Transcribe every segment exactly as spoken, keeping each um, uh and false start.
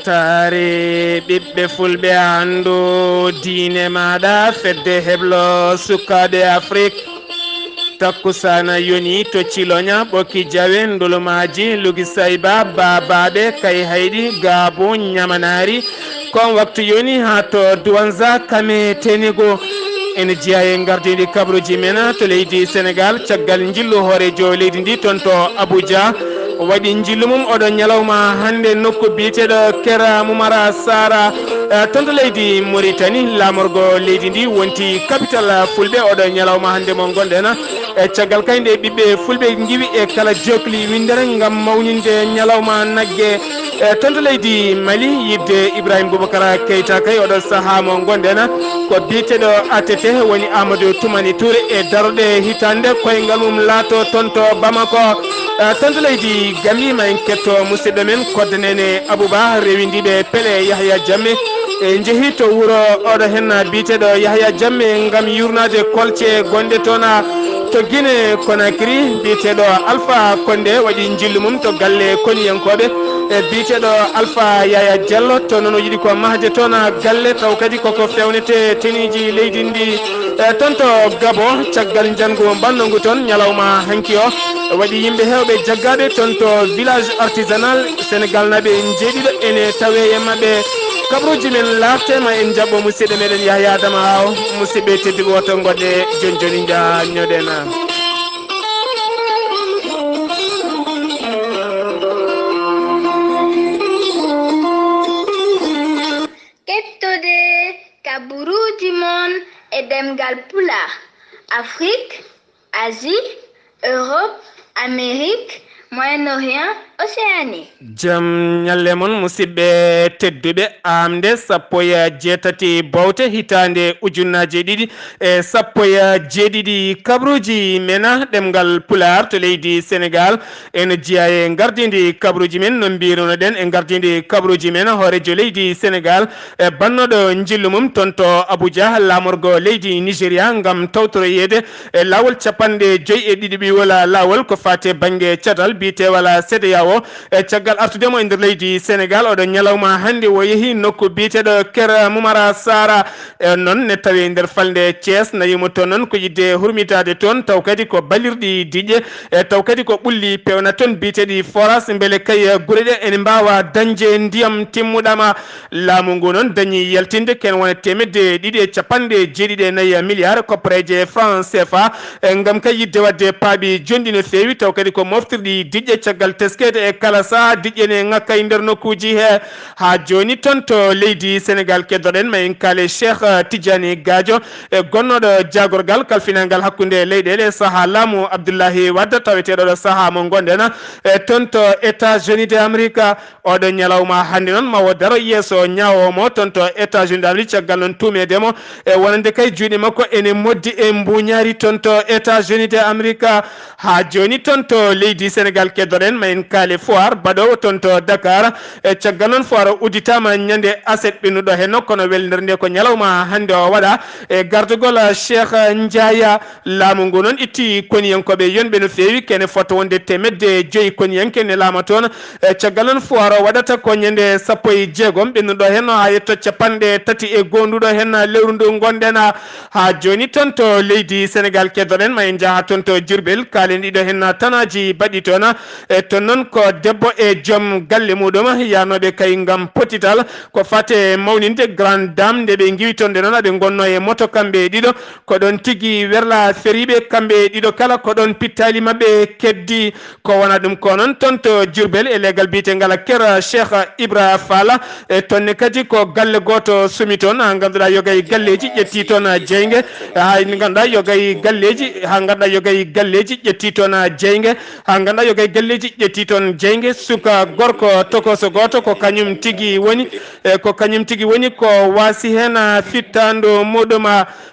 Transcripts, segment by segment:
Taare ɓiɓɓe fulɓe anndu diine maaɗa fedde heblo sukaaɓe Afrik. Takkusaana yoni to Ciloña, Ɓokki Jawe, Ndulumaaji, Lugi Sayba, Baabaaɓe, Kayhayɗi, Gaabu, Ñamanaari. Ko on waktu yoni haa to Duwanza, Kame, Tenigo. Ene jeyaa e ngardiiɗi kabaruuji men to leydi Senegaal, caggal njillu hooreejo leydi ndi toon to Abuja. Waɗi njillu mum oɗo ñalawma hannde nokku biyeteeɗo Kera Mumara Sara, eh, toon to leydi Moritani. Laamorgo leydi ndi wonti kapital fulɓe oɗo ñalawma hannde mo ngonɗen. E caggal kay nde ɓiɓɓe fulɓe ngiwi e kala jokli winndere ngam mawninde ñalawma nagge, e toon to leydi Mali, yiɗde Ibrahim Boubacar Keita kay oɗo sahaa mo ngonɗen ko biyeteeɗo A T T, woni Amadou Toumani Touré e darorɗe hitaande koyngal mum laato toon to Bamako. Eh, toon to leydi Gambie, ma en ketto musidɗo men Kodde Nene Abouba, rewindiiɓe pele Yahya Jammeh, e njehi to wuro oɗo hen biyeteeɗo Yahya Jammeh ngam yurnaade kolce gonɗe toon to Guinée Conakry. Biyeteeɗo Alpha Condé waɗi njillu mum to galle koniyankooɓe. E biyeteeɗo Alpha Yaya Diallo, to noon o yiɗi ko mahde toon galle, taw kadi koko fewnete teniiji leydi ndi. E toon to Gabon, caggal njanngu mbannongu toon ñalawma hanki o, waɗi yimɓe heewɓe jaggaaɓe toon to village artisanal. Senegaalnaaɓe njeeɗiɗo ene tawee e maɓɓe. Kabaruuji men laaɓte, ma en njaɓɓo musidɗo meɗen Yahya Adama Aw. Musidɓe tedduɓe, woto ngoɗe jonjoni njaññoɗen. Kettode kabaruuji mon e ɗemngal Pulaar, Afrik, Asie, Europe, Amérique, Moyen-Orient, Océanie. Jam ñalle mon, musidɓe tedduɓe. Aamnde sappo e jeetati bowte hitaande ujunnaaje ɗiɗi e sappo e jeeɗiɗi, kabaruuji men ɗemngal Pulaar to leydi Senegaal. Ene jeyaa e ngardiindi kabaruuji men, no mbiirunoɗen e ngardiindi kabaruuji men, hooreejo leydi Senegaal, e bannooɗo njillu mum toon to Abuja, laamorgo leydi Nigeria, ngam tawtoroyeede e laawol capanɗe joy e ɗiɗi ɓiwol laawol ko faati e bannge catal biyeteewal CEDEAO. E caggal artude mo e nder leydi Senegaal, oɗo ñalawma hannde o yehi nokku biyeteeɗo Kera Mumara Sara. E noon ne tawi e nder falnde Thiès, nawi mo toon noon ko yiɗde hurmitaade toon, taw kadi ko balirɗi diƴƴe, e taw kadi ko ɓulli pewna toon biyeteeɗi forage, mbele kay gure ɗe ene mbaawa dañde ndiyam timmuɗama. Laamu ngu noon dañi yaltinde ken wona teemedde ɗiɗi e capanɗe jeeɗiɗi e nayi milliard koppareeje franc C F A, e ngam kay yiɗde waɗde paabi jonɗi no feewi, taw kadi ko moftirɗi diƴƴe caggal teskeede e kala saha diƴƴe ne ŋakka e nder nokkuuji he. Haa jooni toon to leydi Senegaal keddoɗen ma en kaale Cheikh, eh, Tidiane Gadio, e gonnooɗo jaagorgal kalfinangal hakkunde leyɗeele sahaa laamu Abdoulaye Wade, taweteeɗo ɗo sahaa mo ngonɗen, e toon to États-Unis de Amerique. Oɗo ñalawma hannde noon ma o daro yeeso ñaawo mo toon to États-Unis de Amerique, caggal noon tuumeede mo e wonande kay juuɗe makko ene moddi e mbuuñaari toon to États-Unis de Amerique. Haa jooni toon to leydi Senegaal keddoɗen ma en kaale foire baɗoowo toon to Dakar. E caggal noon foire o udditaama ñande aset ɓennuɗo heen, kono welnere nde ko ñalawma hannde o waɗa e gardugol Cheikh Ndiaye. Laamu ngu noon itti koniyankooɓe yonɓe no feewi, kene fota wonde teemedde joyi koniyanke ne laama toon. E caggal noon foire o waɗata ko ñande sappo e jeegom ɓennuɗo heen haa yetto capanɗe tati e goonduɗo heen lewru ndu ngonɗen. Haa jooni toon to leydi Senegaal keddoɗen ma en njaha toon to Diourbel, kaalen ɗiɗo heen tanaaji baɗɗi toon. E toon noon ko debbo e joom galle muɗum yahnooɓe kay ngam pottital ko fate mawninde grande dame nde ɓe ngiwi toon nde noon aɓe ngonno e moto kamɓe ɗiɗo. Ko ɗoon tigi werla feriiɓe kamɓe ɗiɗo kala, ko ɗoon pittaali maɓɓe keddi. Ko wona ɗum ko noon toon to Diourbel e leegal biyetengal Kera Cheikh Ibra Fall. E toon ne kadi ko galle gooto sumi toon, haa ngannduɗaa yoga e galleeji ƴetti toon jeynge. Haa ngannduɗaa yoga e galleeji, haa ngannduɗaa yoga e galleeji ƴetti toon jeynge. Haa ngannduɗaa yoga e galleeji ƴetti toon jeynge. Suka gorko tokoso gooto ko kañum tigi woni, e ko kañum tigi woni ko waasi heen fittaandu muɗum.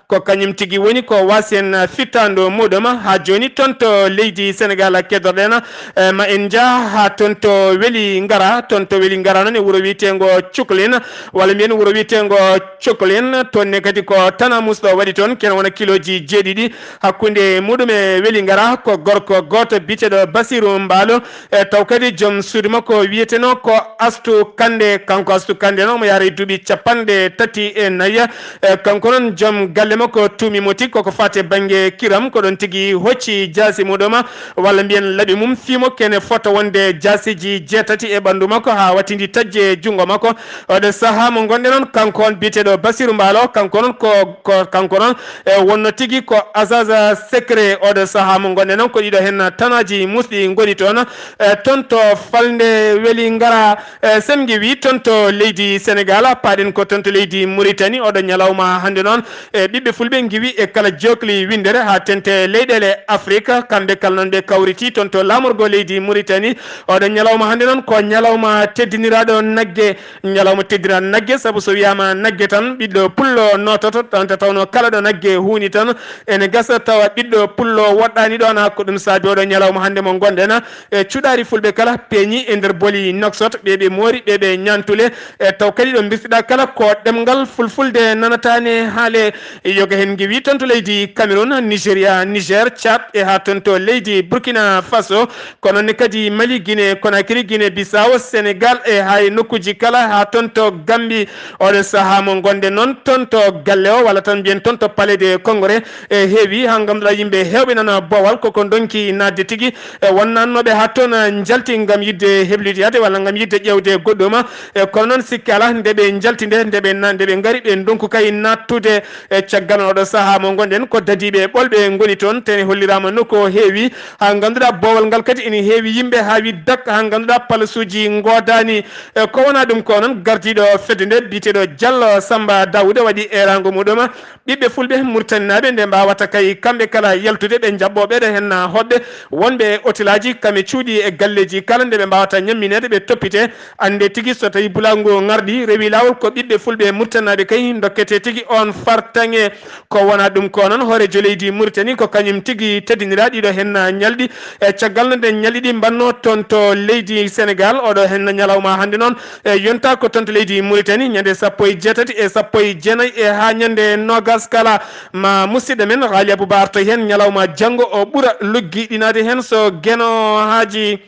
Ko kañum tigi woni ko waasi heen fittaandu muɗum. Haa jooni toon to leydi Senegaal keddoɗen, e, ma en njah haa toon to Weli Ngara. Toon to Weli Ngara noon e wuro wiyeteengo Cuklin, walla mbiyen wuro wiyeteengo Cuklin. Toon ne kadi ko tanamus ɗo waɗi toon, kene wona kilooji jeeɗiɗi hakkunde muɗum e Weli Ngara. Ko gorko gooto biyeteeɗo Basiru Mbaalo, e Taw kadi joom suudu makko wiyetenoo ko Astu Kande, kanko Astu Kande noon omo yaara e duuɓi capanɗe tati e nayi. E, kanko noon joom galle makko tuumi mo tigi koko faati e bannge kiram, ko ɗoon tigi hocci jaasi muɗum, walla mbiyen laɓi mum, fii mo kene fota wonde jaasiiji jeetati e ɓanndu makko haa wattindi taƴde junngo makko. Oɗo sahaa mo ngonɗen noon, kanko on biyeteeɗo Basiru Mbaalo, kanko noon ko, ko, kanko noon, e, wonno tigi ko agent secret. Oɗo sahaa mo ngonɗen noon, ko ɗiɗo heen tanaaji muusɗi ngoni toon. E, toon to falnde weli ngara, e, sen ngiwi toon to leydi Senegaal, paaɗen ko toon to leydi Muritani. Oɗo ñalawma hannde noon, e, ɓiɓɓe fulɓe ngiwi e kala jookli winndere haa teeŋti leyɗeele Afrik. Kamɓe kala noon ɓe kawriti toon to laamorgo leydi Muritani. Oɗo ñalawma hannde noon ko ñalawma teddiniraaɗo nagge. Ñalawma teddiniraaɗo nagge, sabu so wiyaama nagge tan, ɓiɗɗo pullo noototo, tan nde tawnoo kala ɗo nagge huuni tan, ene gasa tawa ɓiɗɗo pullo woɗɗaani ɗoon. Ko ɗum saabi oɗo ñalawma hannde mo ngonɗen, e cuɗaari fulɓe kala peeñi e nder boli Nouakchott, ɓe ɓe moori, ɓe ɓe ñaantule, e taw kadi ɗo mbirtiɗaa kala ko ɗemngal fulfulde nanataane haale. Yoga heen ngiwi toon to leydi Cameroun, Nigeria, Niger, Tchad, e haa toon to leydi Burkina Faso, kono ne kadi Mali, Guinée Conakry, Guinée Bissau, Senegal, e haa e nokkuuji kala, haa toon to Gambie. Oɗo sahaa mo ngonɗen noon toon to galle o, walla tan mbiyen toon to Palais des Congrès, e heewi haa ngannduɗaa yimɓe heewɓe nana boowal, koko ndonki naatde tigi. E wonnannooɓe haa toon, e, njalti ngam yiɗde hebloyaade walla ngam yiɗde ƴeewde goɗɗum. E kono noon sikke alaa, nde ɓe njalti nde, nde ɓe na-, nde ɓe ngari, ɓe ndonku kay naattude. E caggal oɗo sahaa mo ngonɗen, ko dadiiɓe ɓolɓe ngoni toon, te holliraama nokku o heewi, haa ngannduɗaa boowal ngal kadi ene heewi yimɓe haa wi dak, haa ngannduɗaa palasuuji ngoodaani. E ko wonaa ɗum ko noon, gardiiɗo fedde nde biyeteeɗo Diallo Samba Daouda waɗi eeraango muɗum. Ɓiɓɓe fulɓe muritaninaaɓe nde mbaawata kay kamɓe kala yaltude, ɓe njaɓɓoo ɓeɗo heen hoɓɓe wonɓe e otelaaji, kam e cuuɗi e galleeji kala, nde ɓe mbaawata ñammineede, ɓe toppite, annde tigi so tawii bulaangu ngarɗi rewi laawol, ko ɓiɓɓe fulɓe muritaninaaɓe kay ndokketee tigi oon fartaŋŋe. Ko wonaa ɗum ko noon, hooreejo leydi Muritani ko kañum tigi teddiniraa ɗiɗo heen ñalɗi. E caggal no ɗeen ñalɗi ɗi mbannoo toon to leydi Senegaal, oɗo heen ñalawma hannde noon, e yonta ko toon to leydi Muritani, ñande sappo e jeetati e sappo e jeenayi e haa ñande noogas kala. Ma musidɗo men Haali Aboubacar toy heen ñalawma janngo, o ɓura luggiɗinaade heen so Geno Haaji.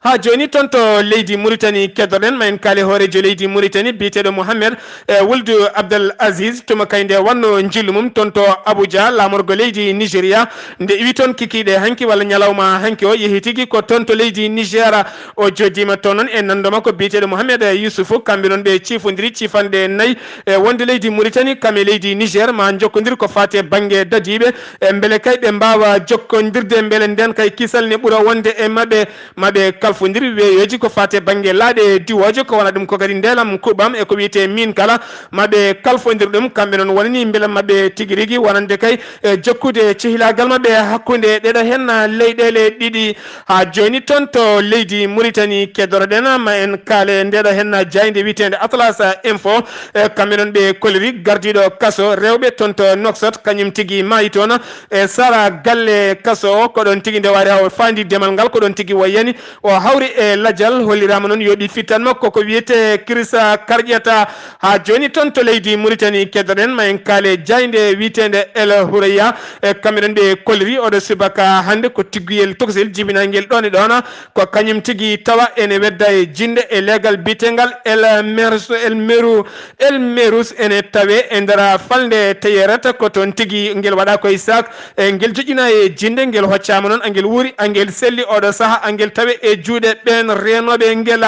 Haa jooni toon to leydi Muritani keddoɗen, ma en kaale hooreejo leydi Muritani biyeteeɗo Mohamed, e, Wuldu Abdel Aziz, tuma kay nde wannoo njillu mum toon to Abuja, laamorgo leydi Nigeria, nde iwi toon kikiiɗe hanki walla ñalawma hanki o, yehi tigi ko toon to leydi Niger. O joddiima toon noon e nanndo makko biyeteeɗo Mohamed Yusufu. Kamɓe noon ɓe ciifondiri ciifanɗe nayi, e wonde leydi Muritani kam e leydi Niger ma njokkondir ko faati e bannge dadiiɓe, e mbele kay ɓe mbaawa jokkondirde, mbele ndeen kay kisal ne ɓura wonde e maɓɓe, ma ɓe kalfondir weeyooji ko faati e bannge laaɗe diwooje, ko wona ɗum ko kadi ndeelam kuɓam e ko wiyetee miin kala, ma ɓe kalfondir ɗum. Kamɓe noon wonani mbele maɓɓe tigi rigi wonande kay e jokkude cehilaagal maɓɓe hakkunde ɗeɗo heen leyɗeele ɗiɗi. Haa jooni toon to leydi Muritani keddoroɗen, ma en kaale ndeɗo heen jaaynde wiyeteende Atlas Info. E kamɓe noon ɓe kolliri gardiiɗo kaso rewɓe toon to Nouakchott, kañum tigi maayi toon. E sara galle kaso o, ko ɗoon tigi nde waari haw faandi demal ngal, ko ɗoon tigi wayyani. O hawri e lajal, holliraama noon yo ɓii fittan makko ko wiyetee Kirisa Karƴata. Haa jooni toon to leydi Muritani keddoɗen, ma en kaale jaaynde wiyeteende El Huraya. E kamɓe ɗoon ɓe kolliri oɗo subaka hannde ko tigguyel tokosel jibinaangel ɗoon e ɗoon. Ko kañum tigi tawa ene wedda e jinnde e leegal biyeteengal El Merus, El Meru, El Merus ene tawe e nder falnde Teyeret, ko toon tigi ngel waɗa koye saak. E ngel joƴƴina e jinnde, ngel hoccaama noon, angel wuuri, angel selli oɗo saha, angel tawe e juuɗe ɓeen reenooɓe ngel.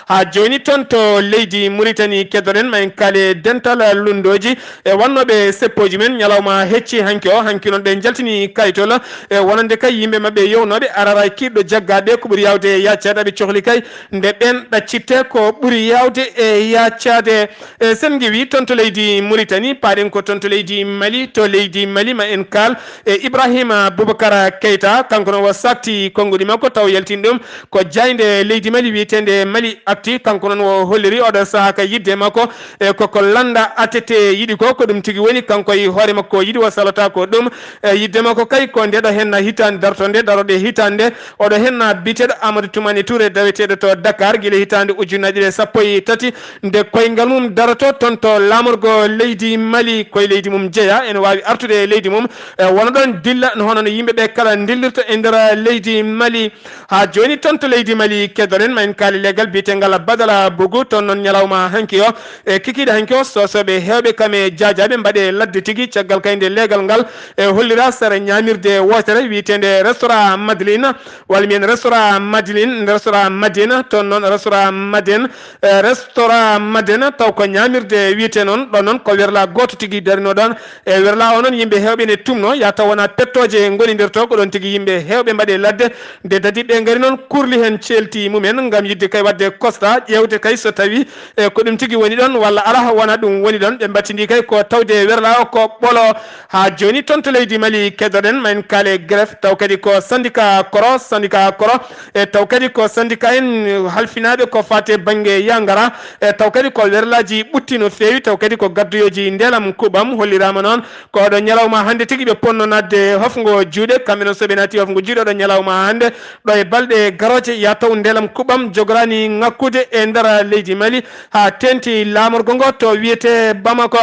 Haa jooni toon to leydi Muritani keddoɗen, ma en kaale dental lunndooji e wannooɓe seppooji men ñalawma hecci hanki o. Hanki noon ɓe njaltini kayitol e wonande kay yimɓe maɓɓe yownooɓe arara kiiɗɗo jaggaaɓe ko ɓuri yaawde e yaacaade, aɓe cohli kay nde ɓeen ɗaccitte ko ɓuri yaawde e yaacaade. E sen ngiwi toon to leydi Muritani, paaɗen ko toon to leydi Mali. To leydi Mali ma en kaal e Ibrahima Boubacar Keita, kanko noon o sakti konnguɗi makko taw yaltin ɗum ko jaaynde leydi Mali wiyeteende Mali Actu. Kanko noon o holliri oɗo saha ka yiɗde makko e koko lannda A T T yiɗi ko, ko ɗum tigi woni kanko e hoore makko yiɗi, o salata ko ɗum. E yiɗde makko kay ko ndeɗo heen hitaande darto nde, daroɗe hitaande nde, oɗo heen biyeteeɗo Amadou Toumani Touré, daweteeɗo to Dakar gila hitaande ujunnaji ɗiɗi e sappo e tati, nde koyngal mum daroto toon to laamorgo leydi Mali, koye leydi mum jeya, ene waawi artude e leydi mum, e wona ɗoon dilla, no hono no yimɓe ɓe kala ndillirta e nder leydi Mali. Haa jooni Toon to leydi Mali, keddoɗen ma en kaali leegal biyetengal Badala Bogu. Toon noon ñalawma hanki o, e kikiiɗe hanki o, soosooɓe heewɓe kam e jaajaaɓe mbaɗe ladde tigi. Caggal kay nde leegal ngal e hollira sara ñaamirde wootere wiyeteende restaurant Madeleine, walla mbiyen restaurant Madeleine, restaurant Madina. Toon noon restaurant Madeleine, e restaurant Madina, taw ko ñaamirde wiyetee noon. Ɗoon noon ko werla gooto tigi darinoo ɗoon. E werla o noon, yimɓe heewɓe ne tumno, ya taw wonaa pettooje ngoni nder to, ko ɗoon tigi yimɓe heewɓe mbaɗe ladde. Nde dadi ɓe ngari noon, kurli heen ceelti mumen ngam yiɗde kay waɗde constat, ƴeewde kay so tawi e ko ɗum tigi woni ɗoon walla alaa, wonaa ɗum woni ɗoon. Ɓe mbattindi kay ko tawde werla o ko ɓolo. Haa jooni toon to leydi Mali, keddoɗen ma en kaale greffe, taw kadi ko syndicat koro, syndicat koro, e taw kadi ko syndicat en halfinaaɓe ko faati e bannge yangara, e taw kadi ko werlaaji ɓutti no feewi, taw kadi ko gadduyooji ndeelam kuɓam. Holliraama noon ko oɗo ñalawma hannde tigi ɓe ponno naatde hofngo juuɗe, kamɓe noon so ɓe naati hofngo juuɗe oɗo ñalawma hannde, ɗo e balɗe garooje, ya taw ndeelam kuɓam jogoraani ŋakkude e nder leydi Mali, haa teeŋti laamorgo ngo to wiyetee Bamako.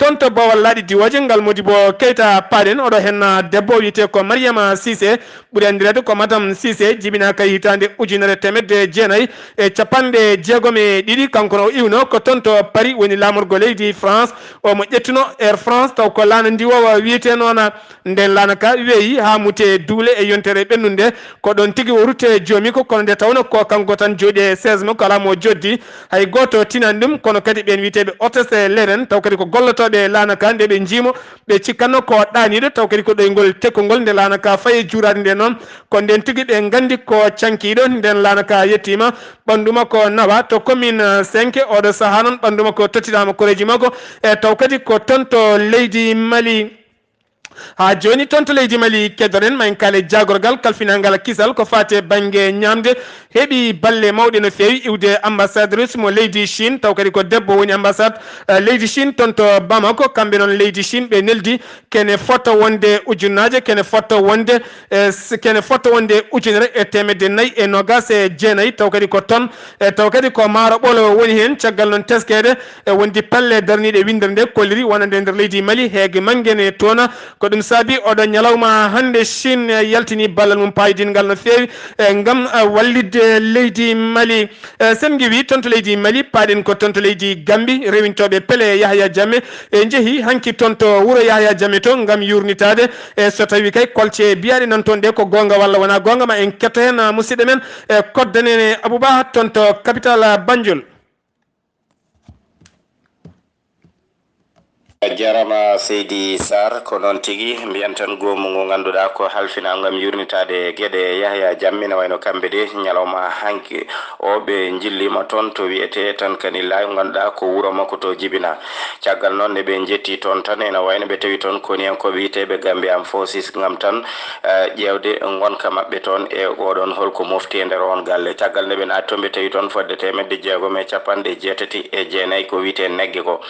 Toon to Boowal Laaɗi Diwooje, ngal Modibo Keita paaɗen, oɗo heen debbo wiyetee ko Mariama Cissé, ɓuri anndireede ko Madame Cissé, jibinaaka hitaande ujunere teemedde jeenayi e capanɗe jeegom e ɗiɗi. Kanko no o iwno ko toon to Paris, woni laamorgo leydi France. O mo ƴettuno Air France, taw ko laana ndiwoowa wiyetee noon. Nden laana ka weeyi haa mute duule e yontere ɓennunde. Ko ɗoon tigi o rutte joomi ko, kono nde tawno ko kanko tan jooɗi e sees makko, alaa mo joddi. Hay gooto tinaani ɗum, kono kadi ɓeen wiyeteeɓe hôtesse l'air en, taw kadi ko gollotooɓe laana ka, nde ɓe njiimo, ɓe cikkanno ko ɗaaniiɗo, taw kadi ko ɗoyngol tekkungol. Nde laana ka fayi juuraade nde noon, ko ndeen tigi ɓe nganndi ko cankiiɗo. Nden laana ka yettiima, ɓanndu makko nawa to commune, eh, cinq. Oɗo sahaa noon ɓanndu makko tottiraama koreeji makko, e taw kadi ko toon to leydi Mali. Haa jooni toon to leydi Mali, keddoɗen ma en kaale jaagorgal kalfinaangal kisal ko faati e bannge ñaamde. Heɓi balle mawɗe no feewi iwde ambassadrice mo leydi Chine, taw kadi ko debbo woni ambassade, eh, leydi Chine toon to Bamako. Kamɓe noon leydi Chine ɓe neldi kene fota wonde ujunnaaje, kene fota wonde, eh, s-, kene fota wonde ujunere e teemedde nayi e noogaas e jeenayi, taw kadi ko toon, e taw kadi ko maaro ɓolo woni heen. Caggal noon teskeede e wondi pelle darniiɗe winndere nde kolliri wonande nder leydi Mali, heege mannge ne toona. Ko ɗum saabi oɗo ñalawma hannde Chine yaltini ballal mum paayidingal no feewi, e ngam, eh, wallitde leydi Mali. Eh, sen ngiwi toon to leydi Mali, paaɗen ko toon to leydi Gambi, rewintooɓe pele Yahya Jammeh, e njehi hanki toon to wuro Yahya Jammeh to ngam yuurnitaade, e so tawi kay kolce biyaaɗe nan toon ɗe ko goonga walla wonaa goonga, ma en ketto heen, ah, musidɗo men, e koddanene Abouba toon to capital, ah, Banjul. A jarama Seydi Sarr, ko noon tigi mbiyan tan goomu ngu ngannduɗaa ko halfinaango ngam yurnitaade geɗe Yahya Jammeh, ne wayno kamɓe de ñalawma hanki o ɓe njillima toon to wiyetee tan Kanilaay, ngannduɗaa ko wuro makko to jibina. Caggal noon nde ɓe njetti toon tan, ene wayno ɓe tawi toon koniyankooɓe wiyeteeɓe Gambian Forces ngam tan, eh, ƴeewde ngonka maɓɓe toon e oɗon holko mofti e nder on galle. Caggal nde ɓe naati toon, ɓe tawi toon fodde teemedde jeegom e capanɗe jeetati e jeenayi ko wiyetee nagge ko.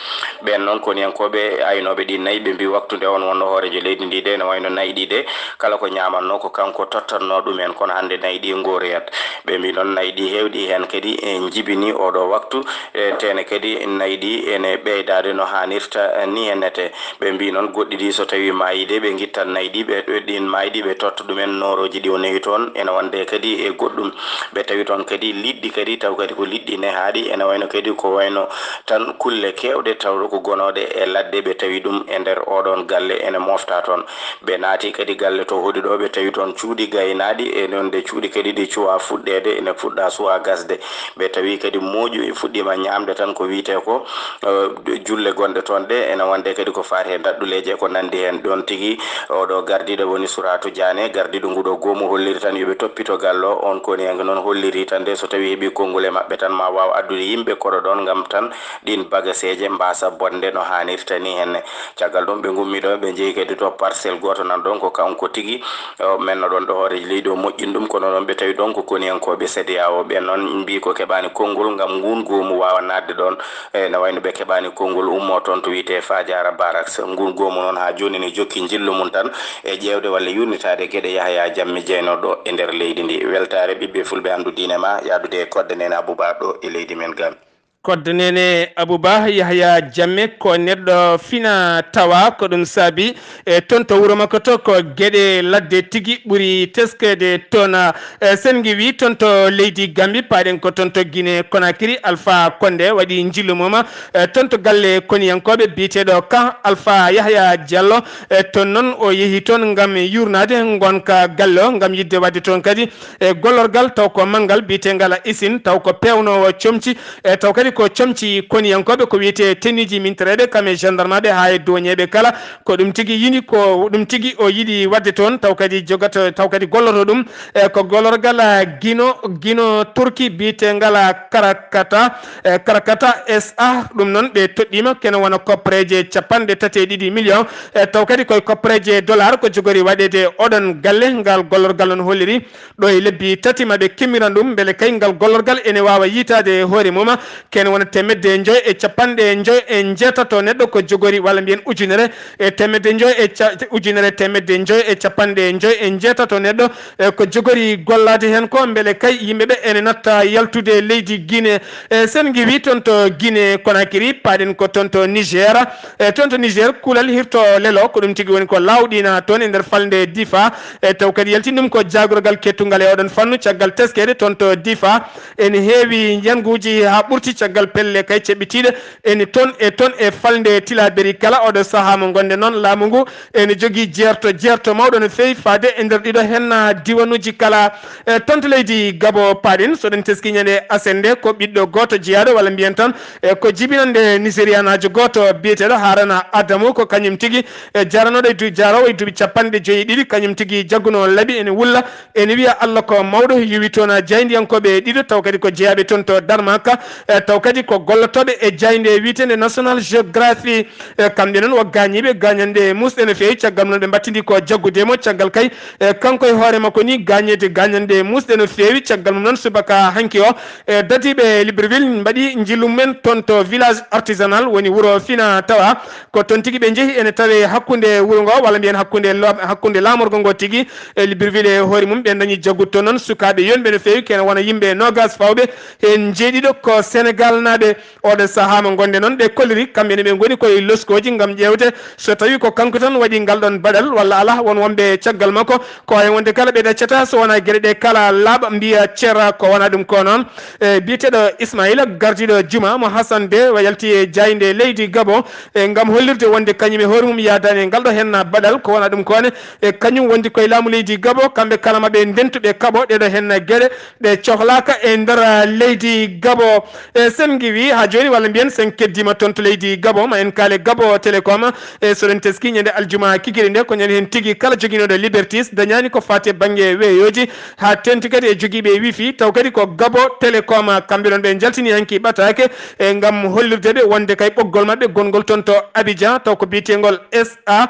Ɓeen noon koniyankooɓe aynooɓe ɗi nayi, ɓe mbii waktu nde on wonno hooreejo leydi ndi de, ene wayno nayi ɗi de, kala ko ñaamatnoo ko kanko tottatnoo ɗumen, kono hannde nayi ɗi ngooreyaat. Ɓe mbii noon nayi ɗi heewɗi heen kadi e njibini oɗo waktu, e teene kadi nayi ɗi ene ɓeydaade no haanirta ni hennete. Ɓe mbii noon goɗɗi ɗi so tawii maayii de, ɓe ngittat nayi ɗi, ɓe, ɓe ɗin maayii ɗi, ɓe totta ɗumen noorooji ɗi o newi toon. Ene wonde kadi e goɗɗum, ɓe tawi toon kadi liɗɗi kadi, taw kadi ko liɗɗi nehaaɗi, ene wayno kadi ko wayno tan kulle keewɗe tawɗo ko gonooɗe e ladde, ɓe tawi ɗum e nder oɗon galle ene mofta toon. Ɓe naati kadi galle to hoɗi ɗo, ɓe tawi toon cuuɗi gaynaaɗi, e noon de cuuɗi kadi ɗi cuwaa fuɗɗeede, ene fuɗɗa suwaa gasde. Ɓe tawi kadi mooƴu e fuɗɗiima ñaamde tan ko wiyetee ko, eh, julle gonɗe toon ɗe, ene wonde kadi ko faati e daɗɗuleeje e ko nanndi heen. Ɗoon tigi oɗo gardiiɗo woni Suraatu Jaane, gardiiɗo nguɗo goomu holliri tan yo ɓe toppito galle o. On koniyanke noon holliri tan de so tawii heɓii konngol e maɓɓe tan ma waaw addude yimɓe koɗo ɗoon ngam tan ɗiin bagaseeje mbaasa bonde no haanirta ni henne. Caggal ɗum ɓe ngummi ɗo, ɓe njehi kadi to parcelle gooto nan ɗoon ko kanko tigi o menno ɗoon ɗo hooreejo leydi o moƴƴini ɗum, kono noon ɓe tawi ɗoon ko koniyankooɓe C D A O ɓe noon mbii ko keɓaani konngol ngam nguun goomu waawa naatde ɗoon. E no wayno ɓe keɓaani konngol ummoo toon to wiyetee Fajara Barracks. Nguun goomu noon haa jooni ne jokki njillu mum tan e ƴeewde walla yuurnitaade geɗe Yahaya Jammeh jeynooɗo e nder leydi ndi. Weltaare ɓiɓɓe fulɓe anndu diine ma yahdude e kodde nene Abouba ɗo e leydi men Gambie. Kodde nene Abouba Yahya Jamme ko neɗɗo fina tawa, ko ɗum saabi e toon to wuro makko to ko geɗe ladde tigi ɓuri teskeede toon. E, sen ngiwi toon to leydi Gambi, paaɗen ko toon to Guinée Conakry, Alpha Condé waɗi njillu mum e toon to galle koniyankooɓe biyeteeɗo Kan Alpha Yahya Diallo. E toon noon o yehi toon ngam yuurnaade ngonka galle o, ngam yiɗde waɗde toon kadi e gollorgal taw ko manngal biyeteengal Isin, taw ko peewnoowo comci, e taw kadi ko comci koniyankooɓe, ko wiyetee tenue ji mintereeɓe kam e gendarmeɓe haa e douanier ɓe kala. Ko ɗum tigi yini, ko ɗum tigi o yiɗi waɗde toon, taw kadi jogata, taw kadi golloto ɗum e ko gollorgal Gino, Gino Turki biyeteengal Karakata, e Karakata S A. Ɗum noon ɓe toɗɗiima kene wona koppareeje capanɗe tati e ɗiɗi million, e taw kadi koye koppareeje dollar ko jogori waɗeede oɗon galle. Ngal gollorgal noon holliri ɗo e lebbi tati ma ɓe kimmiran ɗum, mbele kay ngal gollorgal ene waawa yiytaade e hoore mum. Kene wona teemedde njoy e capanɗe njoy e njeetato neɗɗo ko jogori, walla mbiyen ujunere e teemedde njoy e ca-, ujunere e teemedde njoy e capanɗe njoy e njeetato neɗɗo, e ko jogori gollaade heen ko, mbele kay yimɓe ɓe ene natta yaltude leydi Guinée. E sen ngiwi toon to Guinée Conakry, paaɗen ko toon to Niger. E toon to Niger, kulal hirto lelo, ko ɗum tigi woni ko laawɗiina toon e nder falnde Difa. E taw kadi yaltin ɗum ko jaagorgal kettungal e oɗon fannu, caggal teskeede toon to Difa ene heewi njanguuji haa ɓurti caggal pelle kay ceɓɓitiiɗe ene toon e toon e falnde Tilaberi kala. Oɗo sahaa mo ngonde noon, laamu ngu ene jogii jeerto, jeerto mawɗo no feewi faade e nder ɗiɗo henna diwanuuji kala. E toon to leydi Gabo paaɗen, so ɗen teski ñande aset nde, ko ɓiɗɗo gooto jeyaaɗo, walla mbiyen tan, e ko jibinande Nigerianaajo gooto biyeteeɗo Harana Adamu, ko kañum tigi, e jaranooɗo e du-, jaaroowo e duuɓi capanɗe joyi e ɗiɗi, kañum tigi jagguno laabi ene wulla, ene wiya Allah ko mawɗo, yowi toon jayndiyankooɓe ɗiɗo, taw kadi ko jeyaaɓe toon to Darmaka, e taw kadi ko gollotooɓe e jaaynde wiyeteende National Geography. E kamɓe noon, wo gaañiiɓe gaañanɗe muusɗe no feewi, caggal noon ɓe mbattidi ko jaggude mo, caggal kay, e kanko e hoore makko ni, gaañeede gaañanɗe muusɗe no feewi. Caggal mum noon, subaka hanki o, e dadiiɓe Libreville mbaɗi njillu mumen toon to village artisanal, woni wuro fina tawa. Ko toon tigi ɓe njehi, ene tawe hakkunde wuro ngo, walla mbiyen hakkunde lo-, hakkunde laamorgo ngo tigi e Libreville e hoore mum. Ɓe dañi jaggude toon noon sukaaɓe yonɓe no feewi, kene wona yimɓe noogas fawɓe, heen njeeɗiɗo ko Senegalnaaɓe. Oɗo sahaa mo ngonde noon, ɓe kolliri, kamɓe ne ɓe ngoni koye loskooji ngam ƴeewde so tawi ko kanko tan waɗi ngal ɗon baɗal walla alaa. Won wonɓe caggal makko, ko wayi wonde kala ɓe ɗaccata so wonaa geɗe ɗe kala laaɓa, mbiya ceera ko wonaa ɗum ko noon. E biyeteeɗo Ismaila, gardiiɗo juma mo Hassan de, wa yalti e jaaynde leydi Gabo, e ngam hollirde wonde kañum e hoore mum yaadaani e ngal ɗo henna baɗal, ko wonaa ɗum ko ne. E kañum wondi koye laamu leydi Gabo, kamɓe kala ma ɓe ndentu, ɓe kaɓo ɗeɗo henna geɗe ɗe cohlaaka e nder leydi Gabo. E sen ngiwi haa jooni, walla mbiyen sen keddima toon to leydi Gabo, ma en kaale Gabo Telecom. E so ɗen teski ñande aljuma kikiiɗe nde, ko ñande heen tigi kala joginooɗo Liberties dañaani ko faati e bannge weeyooji, haa teeŋti kadi e jogiiɓe wifi, taw kadi ko Gabo Telecom. Kamɓe ɗon ɓe njaltini hanki ɓataake, e ngam hollirde ɓe wonde kay ɓoggol maɓɓe gonngol toon to Abidjan, taw ko biyeteengol S A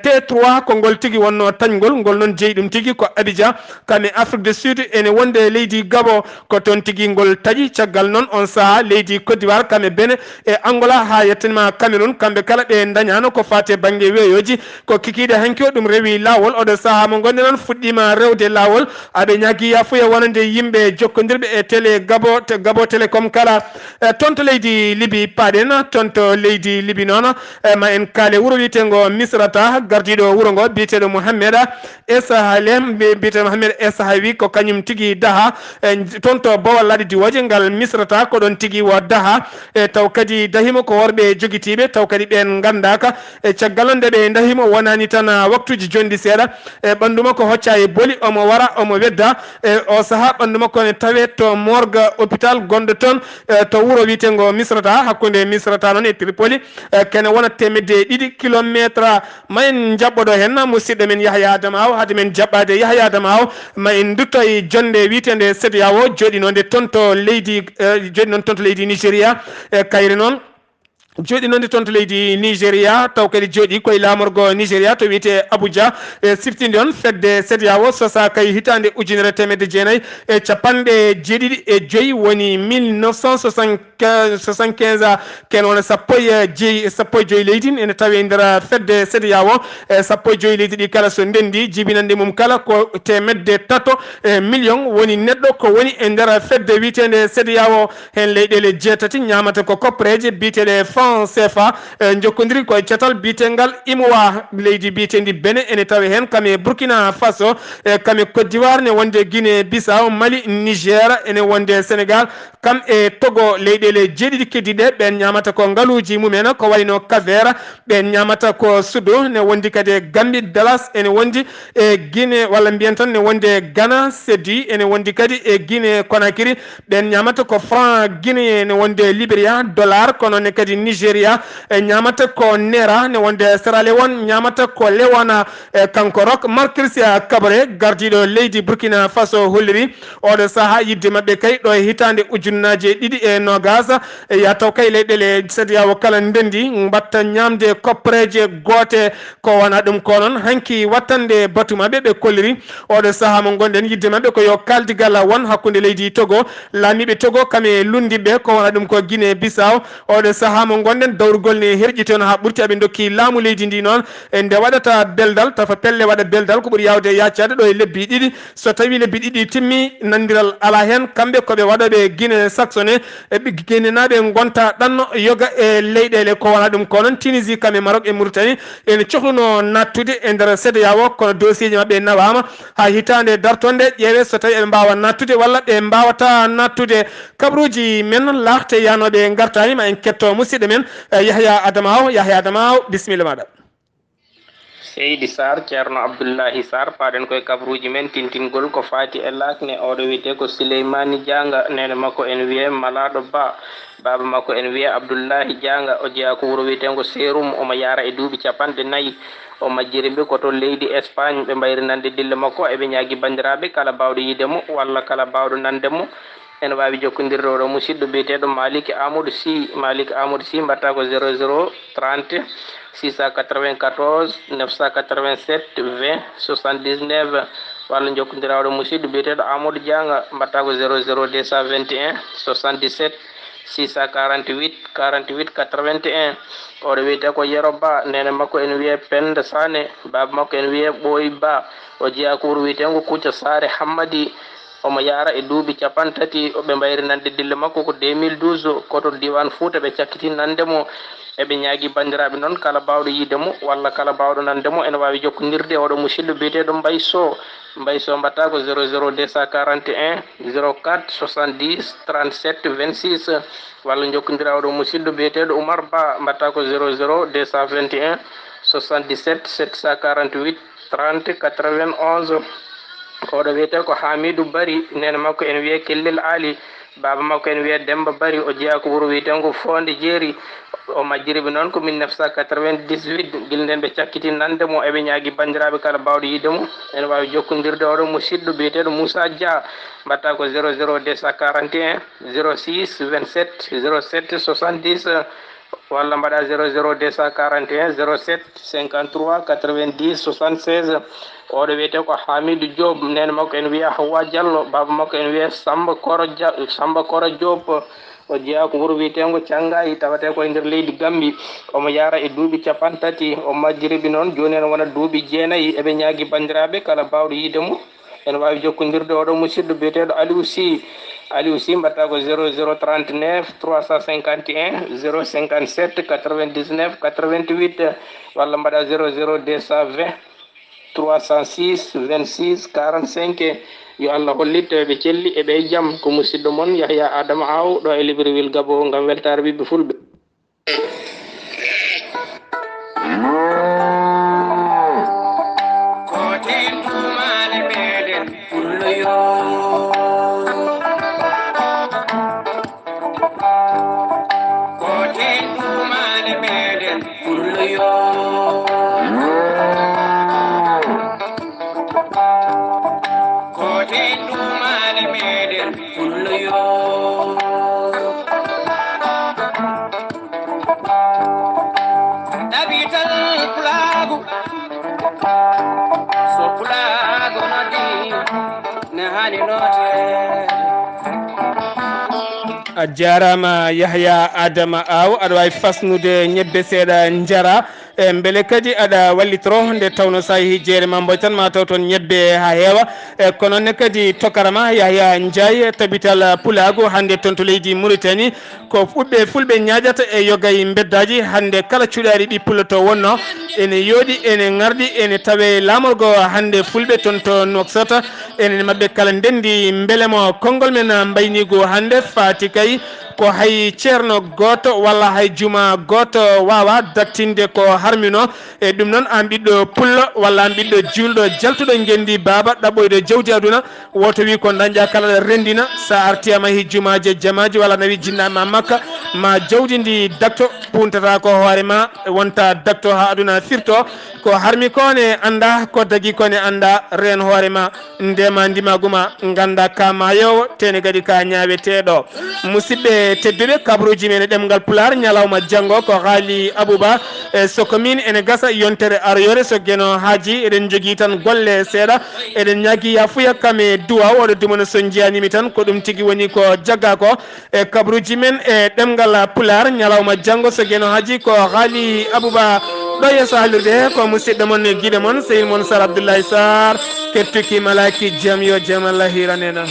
T trois, ko ngol tigi wonno taƴngol, ngol noon jeyi ɗum tigi ko Abidjan, kam e Afrique du Sud, ene wonde leydi Gabo, ko toon tigi ngol taƴi. Caggal noon, on sahaa, leydi Côte d'Ivoire, kam e Benin e Angola, haa yettanima Cameroun, kamɓe kala ɓe dañaano ko faati e bannge weeyooji. Ko kikiiɗe hanki o ɗum rewi laawol. Oɗo sahaa mo ngonɗen noon fuɗɗiima rewde laawol. Aɓe ñaagi yaafuya wonande yimɓe jokkondirɓe e télé Gabo, te-, Gabo Telecom kala. E toon to leydi Libi paaɗen, toon to leydi Libi noon, e ma en kaale wuro wiyeteengo Misrata, gardiiɗo wuro ngo biyeteeɗo Mouhamed Esa Halem, mbi-, mbiyetee Mohamed Esa Hawi, ko kañum tigi daha, e, toon to Bawal Laaɗe Diwooje, ngal Misrata, ko ɗoon tigi wo daha, e, taw kadi dahimo ko worɓe jogitiiɓe, taw kadi ɓeen nganndaaka. E, caggal noon nde ɓe dahimo, wonaani tan, a, waktuuji jonɗi seeɗa, e, ɓanndu makko hocca e boli, omo wara, omo wedda. E, o sahaa ɓanndu makko ne tawee to morgue hôpital gonɗo toon, e, to wuro wiyeteengo Misrata, hakkunde Misrata noon e Tripoli, e, kene wona teemedde e ɗiɗi kilometre. Ma en njaɓɓoɗo heen musidɗo men Yahya Adama Aw. Hade men jaɓɓaade Yahya Adama Aw, ma en ndutto e jonnde wiyeteende CEDEAO jooɗinoonde toon to leydi, eh, jooɗi noon toon to leydi Nigeria. E kayre noon, jooɗinonde toon to leydi Nigeria, taw kadi jooɗi koye laamorgo Nigeria to wiyetee Abuja. E siftinde on, fedde CEDEAO sosaaka e hitaande ujunere teemedde jeenayi e capanɗe jeeɗiɗi e joyi, woni mille neuf cent soixante-quinze, ken wona sappo e jeyi, sappo e joyi leydi ene tawi e nder fedde CEDEAO. E sappo e joyi leydi ɗi kala so ndenndi, jibinannde mum kala ko teemedde tato e million woni neɗɗo ko woni e nder fedde wiyeteende CEDEAO. Heen leyɗeele jeetati ñaamata ko koppareeje biyeteeɗe franc C F A, e, njokkondiri ko e catal biyeteengal imowa. Leydi biyeteendi Benin ene tawi heen, kam e Burkina Faso, e, kam e Côte d'Ivoire, ne wonde Guinée Bissau, Mali, Niger, ene wonde Sénégal, kam e Togo. Leyɗeele jeeɗiɗi keddiiɗe, ɓeen ñaamata ko ngaluuji mumen, ko wayno Cap-Vert, ɓeen ñaamata ko sudo, ne wondi kadi e Gambie, Dallas, ene wondi e Guinée, walla mbiyen tan ne wondi e Ghana, Cedi, ene wondi kadi e Guinée Conakry, ɓeen ñaamata ko franc guinéen, ne wondi e Liberia, dollar, ko noon ne kadi Nigeria, e ñaamata ko naira, ne wondi e Sierra Leone, ñaamata ko lewana, e kanko Roch Marc Christian Kaboré, gardiiɗo leydi Burkina Faso, holliri oɗo sahaa yiɗde maɓɓe kay ɗo e hitaande ujunnaaje ɗiɗi e noogaas, e yaa taw kay leyɗeele CEDEAO kala ndenndi mbaɗta ñaamde koppareeje goote. Ko wona ɗum ko noon, hanki wattande batu maɓɓe, ɓe kolliri oɗo sahaa mo ngonɗen yiɗde maɓɓe ko yo kaaldigal won hakkunde leydi Togo, laamiiɓe Togo kam e lunndiɓe, ko wona ɗum ko Guinée Bissau. Oɗo sahaa mo ngonɗen, dawrugol ne herƴi toon haa ɓurti, aɓe ndokki laamu leydi ndi noon, e nde waɗata beldal, tafa pelle waɗa beldal, ko ɓuri yaawde yaacaade ɗo e lebbi ɗiɗi. So tawii lebbi ɗiɗi timmi, nanndiral alaa heen, kamɓe ko ɓe waɗooɓe Guinée Saxonne, e ɓe Guinéenaaɓe ngonta ɗanno yoga e leyɗeele ko wona ɗum ko noon. Tunisie kam e Maroc e Mauritanie ene cohluno naattude e nder CEDEAO, kono dossier ji maɓɓe nawaama haa hitaande dartonde, ƴeewe so tawii eɓe mbaawa naattude walla ɓe mbaawata naattude. Kabaruuji men laahte yaanooɓe ngartaani, ma en ketto musidɗo men, eh, Yahya Adama Aw. Yahya Adama Aw, bisimilla maaɗa. Seydi Sarr, Ceerno Abdullahi Sarr, paaɗen koye kabaruuji men. Tintingol ko faati e laakne, oɗo wiyetee ko Sileymaani Jaanga, neene makko ene wiyee Malaaɗo Ba, baaba makko ene wiyee Abdullahi Jaanga, o jeyaa ko wuro wiyeteengo Seerum, omo yaara e duuɓi capanɗe nayi, o majjiri mbi ko to leydi Espagne, ɓe mbayri nande dille makko, eɓe ñaagi banndiraaɓe kala baawɗo yiide mo walla kala baawɗo nande mo, ene waawi jokkondirde oɗo musidɗo biyeteeɗo Malick Amadou Sy. Malick Amadou Sy, mbaɗta ko zéro zéro trente, six cent quatre-vingt-quatorze, neuf cent quatre-vingt-sept, vingt, soixante-dix-neuf, walla jokkondira oɗo musidɗo biyeteeɗo Amadou Dianga, mbaɗta ko zéro zéro deux cent vingt et un, soixante-dix-sept, six cent quarante-huit, quarante-huit, quatre-vingt-un. Oɗo wiyetee ko Yero Ba, neene makko ene wiyee Penda Sané, baaba makko ene wiyee Ɓooy Ba. O jeyaa ko wuro wiyeteengo Kucca Saare Hammadi. Omo yaara e duuɓi capanɗe tati, ɓe mbayri nande dille makko ko deux mille douze, ko to diiwaan Fuuta ɓe cakkitii nande mo. Eɓe ñaagi banndiraaɓe noon, kala baawɗo yiide mo walla kala baawɗo nande mo, ene waawi jokkondirde e oɗo musidɗo biyeteeɗo Mbay Sow. Mbay Sow, mbaɗta ko zéro zéro deux cent quarante et un, zéro quatre, soixante-dix, trente-sept, vingt-six, walla jokkondira oɗo musidɗo biyeteeɗo Oumar Ba, mbaɗta ko zéro zéro deux cent vingt et un, soixante-dix-sept, sept cent quarante-huit, trente, quatre-vingt-onze. Oɗo wiyetee ko Hamidou Bari, neene makko ene wiyee Kellel Ali, baaba makko ene wiyee Demba Bari, o jeyaa ko wuro wiyeteengo Foonde Jeeri. O majjiri ɓe noon ko mille neuf cent quatre-vingt-dix-huit, gila ndeen ɓe cakkitii nande mo, eɓe ñaagi banndiraaɓe kala baawɗo yiide mo, ene waawi jokkondirde oɗo musidɗo biyeteeɗo Moussa Dia, mbaɗta ko zéro zéro deux cent quarante et un, zéro six, vingt-sept, zéro sept, soixante-dix, walla mbaɗa zéro zéro deux cent quarante et un, zéro sept, cinquante-trois, quatre-vingt-dix, soixante-seize. Oɗo wiyetee ko Hamidou Diop, neene makko ene wiyee Hawa Diallo, baaba makko ene wiyee Samba Koro Dia-, Samba Koro Diop. O jeyaa ko wuro wiyeteengo Canngayi, tawetee ko e nder leydi Gambi. Omo yaara e duuɓi capanɗe tati, o majjiriɓe noon, jooni ene wona duuɓi jeenayi. Eɓe ñaagi banndiraaɓe kala baawɗo yiide mo, ene waawi jokkondirde oɗo musidɗo biyeteeɗo Aliou Sy. Aliou Sy, mbaɗta ko zéro zéro trente-neuf, trois cent cinquante et un, zéro cinquante-sept, quatre-vingt-dix-neuf, quatre-vingt-huit, walla mbaɗa zéro zéro deux cent vingt, trois cent six, vingt-six, quarante-cinq. Yo Allah hollit ɓe celli e ɓe jam. Ko musidɗo mon Yahya Adama Aw ɗo e Libreville, Gabon, ngam weltaare ɓiɓɓe fulɓe. Ko ten tuumaale meɗen pullo yo. Ko ten tuumaale meɗen pullo yo. Ko ten tuumaale meɗen pullo yo. A jaaraama Yahya Adama Aw, aɗa waawi fasnude ñebbe seeɗa njara. E mbele kadi aɗa wallitoro nde tawno so a yehii jeere ma mboy tan ma taw toon ñebbe haa heewa. E kono ne kadi tokarama Yahya Ndiaye, tabital pulaagu hannde toon to leydi Mauritanie. Ko ɓuɓɓe fulɓe ñaaƴata e yogay mbeddaaji hannde kala cuɗaari ɗi pullo to wonno. Ene yooɗi, ene ŋarɗi, ene tawe laamorgo hannde fulɓe toon to Nouakchott. Enen maɓɓe kala ndenndi mbele mo konngol men mbayniigu hannde faati kay ko hay ceerno gooto walla hay juma gooto waawa dattinde ko harmino. E ɗum noon, aan ɓiɗɗo pullo walla aan ɓiɗɗo juulɗo jaltuɗo ngenndi baaba ɗaɓɓoyɗo jawdi aduna, woto wi ko dañƴa kala ɗo renndina. Sa arti a mahi jumaaji e jamaaji walla nawi jinnaɓe ma makka, ma jawdi ndi dakto, puntata ko hoore ma, wonta dakto haa aduna firto. Ko harmi ko ne annda, ko dagi ko ne annda, reen hoore ma, ndema ndimaagu ma, ngannda ka maayowo, tene kadi ka ñaaweteeɗo. Musidɓe tedduɓe, kabaruuji men e ɗemngal Pulaar ñalawma janngo ko Haali Abuba. E so ko min ene gasa yontere aroyore so Geno Haaji, eɗen njogii tan golle seeɗa. Eɗen ñaagi yaafuya kam e duwaaw, oɗo dumono so njiyanimi tan ko ɗum tigi woni ko jagga ko. E kabaruuji men e ɗemngal Pulaar ñalawma janngo so Geno Haaji ko Haali Abuba. Ɗo yeeso haalirde he ko musidɗo mon e giɗo mon sehil mon Sar Abdoulaye Sarr. Kettuki malaki jam yo jam Allah hiranena.